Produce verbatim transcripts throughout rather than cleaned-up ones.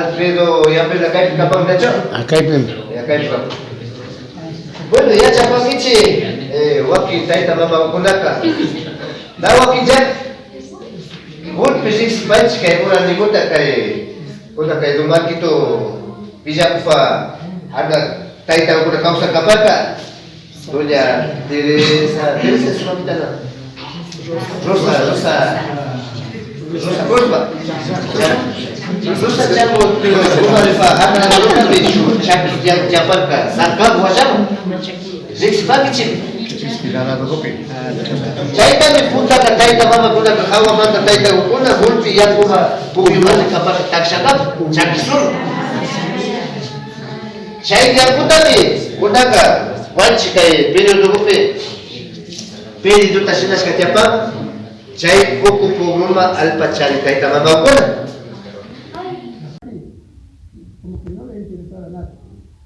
Alfredo Yambela kaypi kapan nachu? Ah, kaypimi. Ya, kaypi kapan. Bueno, yachapankichik, eh, wakin tayta mamakunaka na wakinlla gulpi riksipanchik kay uranimuta kay, kuna kay Don Marquito Villacupa ana taytankuna kawsakapaka. Doña Teresa, Teresa es mamita, no. Rosa, Rosa, Rosa Córdoba. Rosa Chango, Rosa de Fajardo, Rosa de Chaco, ya, ya, San Carlos, Guayama. Rixipankichik. Chaytami puntaka tayta mamakunaka jawamanta taytakuna gulpi yakupa pukyumanta kapaka takshaka chakishun. Chay tiempotami kunanka wanchi kay periodopi periodota shinashka tiempo chay Coco Pogoma alpachari tayta mamakuna. Como que no le interesaba nada.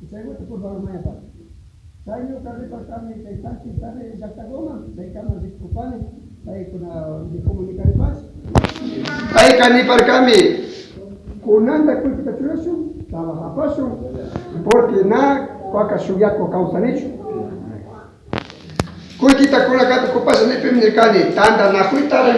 Y chayguta por favor mañana. Chaymi ñuka riparkani kay Santi Isabel llaktakuman, chaykaman rikupani, paykuna comunicaripash. Payka niparkami, kunanta kullkita churashun, trabajapashun, porque na paka shuk yaku kawsanichu. Kullkita kunakapi kupasha nipimi nirkani, tantanakuyta